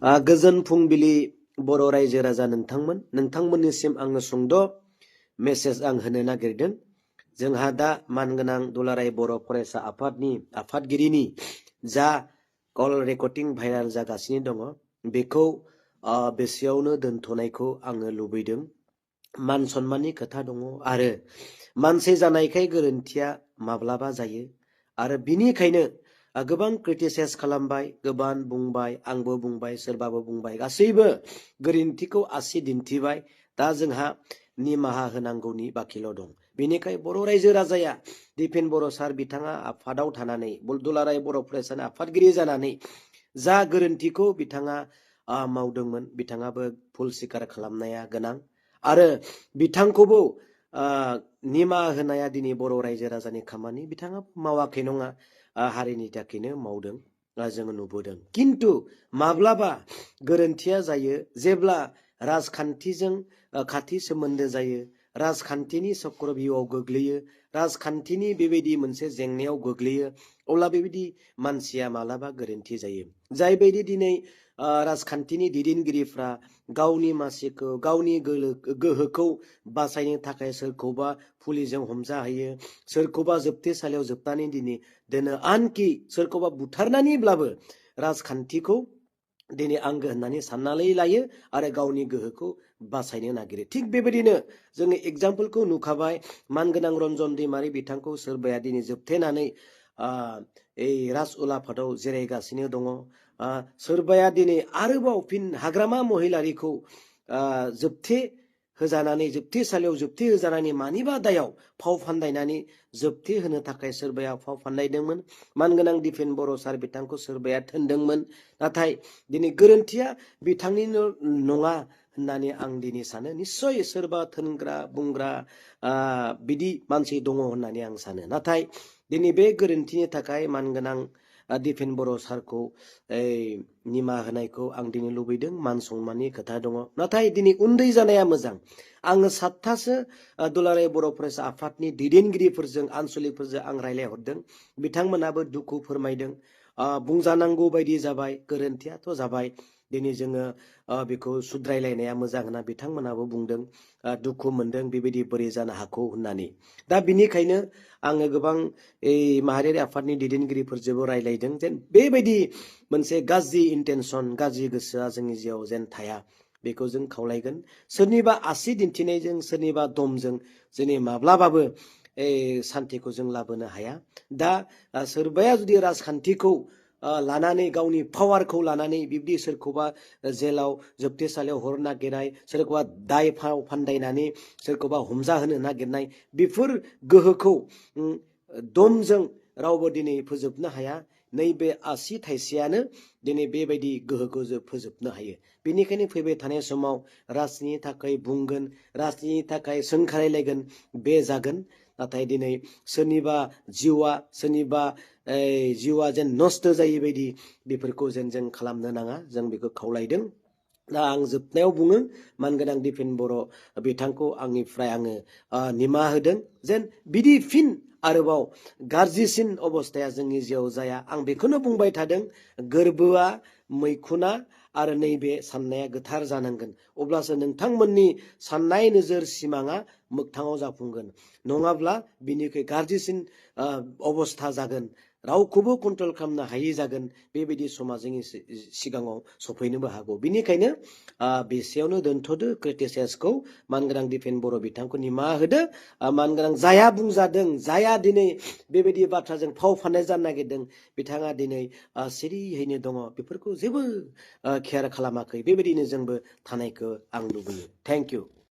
गोजोन फुंबिलि बर' रायजो राजा नोंथांमोननिसिम आङो सुंद' मेसेज आं होनो नागिरदों। जोंहा दा मानगोनां दुलाराय बर' फरायसा आफादनि आफादगिरिनि जा कल रेकर्डिं भाइराल जागासिनो दङ बेखौ बेसेयावनो दोनथ'नायखौ आङो लुबैदों। मान सन्माननि खोथा दङ आरो मानसि जानायखाय गोरोन्थिया माब्लाबा जायो आरो बिनिखायनो गोबां क्रिटिसाइज खालामबाय, गोबां बुंबाय, आंबो बुंबाय, सोरबाबो बुंबाय, गासैबो गोरोन्थिखौ आसि दिन्थिबाय। दा जोंहा निमाहा होनांगौनि बाखिल' दं। बेनिखाय बर' रायजो राजाया दिपेन बर' सार बिथाङा आफादाव थानानै दुलाराय बर' फरायसानि आफादगिरि जानानै जा गोरोन्थिखौ बिथाङा मावदोंमोन बिथाङाबो फुल स्वीकार खालामनाया गोनां आरो बिथांखौबो निमाहा होनाया दिनै बर' रायजो राजानि खामानि। बिथाङा मावाखै नङा, हारिनि थाखायनो मावदों, जोङो नुबोदों। किन्तु माब्लाबा गोरोन्थिया जायो जेब्ला राजखान्थिजों खाथि सोमोन्दो जायो, राजखान्थिनि चक्रबिउआव गोग्लैयो, राजखान्थिनि बेबायदि मोनसे जेंनायाव गोग्लैयो, अब्ला बेबायदि मानसिया मालाबा गोरोन्थि जायो। जायबायदि दिनै राजखान्थिनि दैदेनगिरिफ्रा गावनि मासिखौ, गावनि गोहोखौ बासायनो थाखाय सोरखौबा पुलिसजों हमजाहैयो, सोरखौबा जोबथेसालियाव जोबनानै दिनै दोनो, आनखि सोरखौबा बुथारनानैब्लाबो राजखान्थिखौ दिनै आंगो होननानै साननानै लायो आरो गावनि गोहोखौ बासायनो नागिरो। थिग बेबायदिनो जोङो एग्जाम्पलखौ नुखाबाय। मानगोनां रन्जन दैमारि बिथांखौ सोरबाया दिनै जोबथेनानै राज उलाफादाव जिरायगासिनो दङ। सोरबाया दिनै आरोबाव फिन हाग्रामा महिलारिखौ जोबथेसालियाव जोबथे होजानानै मानिबा दायाव फाव फान्दायनानै जोबथे होनो थाखाय सोरबाया फाव फान्दायदोंमोन। मानगोनां दिपेन बर' सार बिथांखौ सोरबाया थोनदोंमोन। नाथाय दिनै गोरोन्थिया बिथांनिनो नङा होननानै आं दिनै सानो। निस्सय सोरबा थोनग्रा बुंग्रा बिदि मानसि दङ होननानै आं सानो। नाथाय दिनै बे गोरोन्थिनि थाखाय मानगोनां दिपेन बर' सारखौ निमाहा होनायखौ आं दिनै लुबैदों। मान सन्माननि खोथा दङ। नाथाय दिनै उन्दै जानाया मोजां। आङो 7थासो दुलाराय बर' फरायसा आफादनि दैदेनगिरिफोरजों, आनसलिकफोरजों आं रायज्लायहरदों। बिथांमोनाबो दुखु फोरमायदों। बुंजानांगौ बायदि जाबाय, गोरोन्थियाथ' जाबाय, दिनै जोङो बेखौ सुद्रायलायनाया मोजां होनना बिथांमोनाबो बुंदों। दुखु मोनदों, बेबायदि बोरै जानो हागौ होननानै। दा बिनिखायनो आङो गोबां माहारियारि आफादनि दैदेनगिरिफोरजोंबो रायज्लायदों जेन बेबायदि मोनसे गाज्रि इन्टेनसन, गाज्रि गोसोआ जोंनि जिउआव जेन थाया, बेखौ जों खावलायगोन। सोरनिबा आसि दिन्थिनायजों, सोरनिबा दमजों जोंनि माब्लाबाबो सान्थिखौ जों लाबोनो हाया। दा सोरबाया जुदि राजखान्थिखौ लानानै, गावनि पावारखौ लानानै बिब्दि सोरखौबा जेलाव जोबथेसालियाव हरनो नागिरनाय, सोरखौबा दाय फाव फान्दायनानै सोरखौबा हमजाहोनो नागिरनाय, बेफोर गोहोखौ दमजों रावबो दिनै फोजोबनो हाया। नैबे आसि थाइसेयानो दिनै बेबायदि गोहोखौ जों फोजोबनो हायो। बेनिखायनो फैबाय थानाय समाव राजनिनि थाखाय बुंगोन, राजनिनि थाखाय सोंखारिलायगोन, बे जागोन। नाथाय दिनै सोरनिबा जिउआ जेन नस्थ' जायै बायदि बेफोरखौ जेन जों खालामनो नाङा, जों बेखौ खावलायदों। दा आं जोबनायाव बुङो, मानगोनां दिपेन बर' बिथांखौ आंनिफ्राय आङो निमाहा होदों जेन बिदि फिन आरोबाव गाज्रिसिन अबस्थाया जोंनि जिउआव जाया। आं बेखौनो बुंबाय थादों, गोरबोआ, मैखुना आरो नैबे साननाया गोथार जानांगोन। अब्लासो नोंथांमोननि साननाय नोजोर सिमाङा मोगथाङाव जाफुंगोन। नङाब्ला बिनिख्रुइ गाज्रिसिन अबस्था जागोन, रावखौबो कन्ट्रल खालामनो हायि जागोन। बेबायदि समा जोंनि सिगाङाव सफैनोबो हागौ। बिनिखायनो बेसेयावनो दोनथ'दो क्रिटिसाइजखौ। मानगोनां दिपेन बर' बिथांखौ निमाहा होदो। मानगोनां जाया बुंजादों, जाया दिनै बेबायदि बाथ्राजों फाव फान्दाय जानो नागिरदों, बिथाङा दिनै सिरियैनो दङ, बेफोरखौ जेबो केयार खालामाखै। बेबायदिनो जोंबो थानायखौ आं लुबैयो। Thank you.